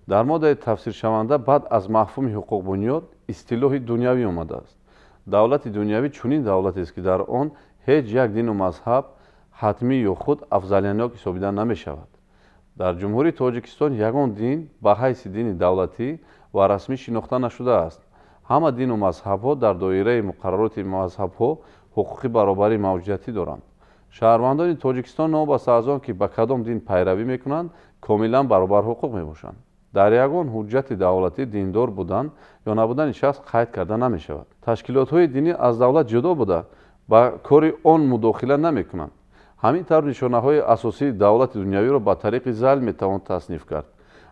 Дар моддаи тафсиршаванда баъд аз мафҳуми ҳуқуқбунёд истилоҳи дунявӣ омадааст. Давлати дунявӣ чунин давлатест, ки дар он ҳеҷ як дину мазҳаб ҳатмӣ ё худ афзалиятнок ҳисобида намешавад. Дар Ҷумҳурии Тоҷикистон ягон дин ба ҳайси дини давлатӣ ва расмӣ шинохта нашудааст. Ҳама дину мазҳабҳо дар доираи муқаррароти мазҳабҳо ҳуқуқи баробарии мавҷудиятӣ доранд. Шаҳрвандони Тоҷикистон новобаста аз он, ки ба кадом дин пайравӣ мекунанд, комилан баробарҳуқуқ мебошанд. Дар ягон ҳуҷҷати давлатӣ диндор будан ё набудани шахс қайд карда намешавад. Ташкилотҳои динӣ аз давлат ҷудо буда, ба кори он мудохила намекунанд. Ҳамин тавр нишонаҳои асосии давлати дунявиро ба тариқи зал метавон тасниф кард.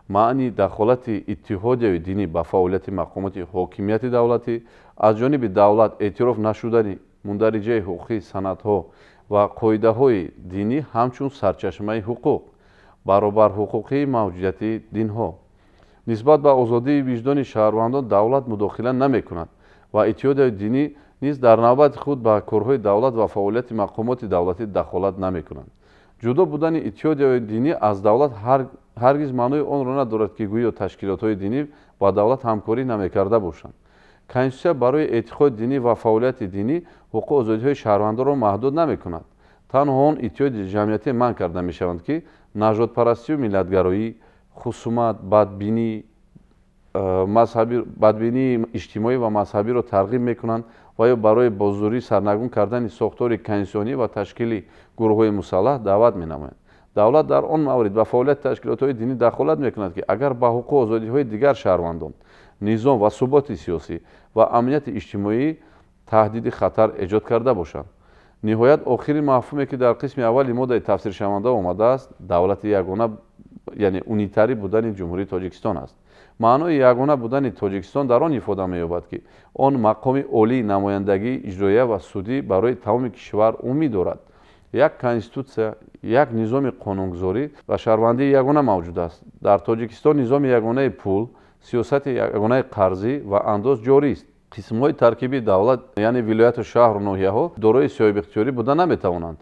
Маъни дахолати иттиҳодияи динӣ ба фаъолияти мақомоти ҳокимияти давлатӣ, аз ҷониби давлат эътироф нашудани мундариҷаи ҳуқуқии санадҳо ва қоидаҳои динӣ ҳамчун сарчашмаи ҳуқуқ, баробарҳуқуқии мавҷудияти динҳо. Нисбат ба озодии виҷдони шаҳрвандон давлат мудохила намекунад ва иттиҳодияи динӣ низ дар навбати худ ба корҳои давлат ва фаъолияти мақомоти давлатӣ дахолат намекунанд. Ҷудо будани иттиҳодияи динӣ аз давлат ҳаргиз маънои онро надорад, ки гӯё ташкилотҳои динӣ ба давлат ҳамкорӣ намекарда бошанд. Конститутсия барои эътиқоди динӣ ва фаъолияти динӣ ҳуқуқу озодиҳои шаҳрвандонро маҳдуд намекунад. Танҳо он иттиҳоди ҷамъиятӣ манъ карда мешаванд, ки нажодпарастию миллатгароӣ, хусумат, бадбинии иҷтимоӣ ва мазҳабиро тарғиб мекунанд ва ё барои бо зӯрӣ сарнагун кардани сохтори конститутсионӣ ва ташкили гурӯҳҳои мусаллаҳ даъват менамоянд. Давлат дар он маврид ба фаъолияти ташкилотҳои динӣ дахолат мекунад, ки агар ба ҳуқуқу озодиҳои дигар шаҳрвандон, низом ва суботи сиёсӣ ва амнияти иҷтимоӣ таҳдиди хатар эҷод карда бошанд. Ниҳоят, охири мафҳуме, ки дар қисми аввали моддаи тафсиршаванда омадааст, давлати ягона, яъне унитарӣ будани Ҷумҳурии Тоҷикистон аст. Маънои ягона будани Тоҷикистон дар он ифода меёбад, ки он мақоми олии намояндагии иҷроия ва судӣ барои тамоми кишвар умумӣ дорад. Як конститутсия, як низоми қонунгузорӣ ва шаҳрвандии ягона мавҷуд аст. Дар Тоҷикистон низоми ягонаи пул, сиёсати ягонаи қарзӣ ва андоз ҷорист. Қисмҳои таркибии давлат, яъне вилояту шаҳру ноҳияҳо, дорои соҳибихтиёрӣ буда наметавонанд.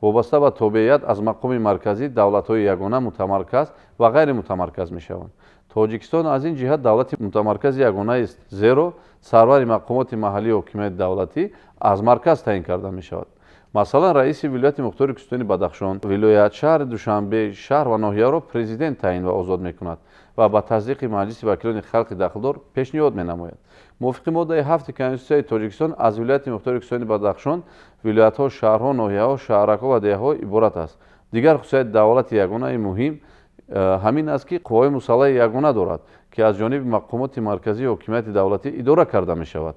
Вобаста ба тобеият аз мақоми марказӣ давлатҳои ягона мутамарказ ва ғайримутамарказ мешаванд. Тоҷикистон аз ин ҷиҳат давлати мутамаркази ягонаест, зеро сарвари мақомоти маҳаллии ҳокимияти давлатӣ аз марказ таъин карда мешавад. Масалан, раиси вилояти мухтори Кӯҳистони Бадахшон, вилоят, шаҳри Душанбе, шаҳр ва ноҳияро президент таъин ва озод мекунад ва ба тасдиқи Маҷлиси вакилони халқи дахлдор пешниҳод менамояд. Мувофиқи моддаи 7 Конститутсияи Тоҷикистон аз вилояти мухтори Кӯҳистони Бадахшон вилоятҳо, шаҳрҳо, ноҳияҳо, шаҳракҳо ва деҳаҳо иборат аст. Дигар хусусияти давлати ягонаи муҳим ҳамин аст, ки қувваҳои мусаллаҳи ягона дорад, ки аз ҷониби мақомоти марказии ҳокимияти давлатӣ идора карда мешавад.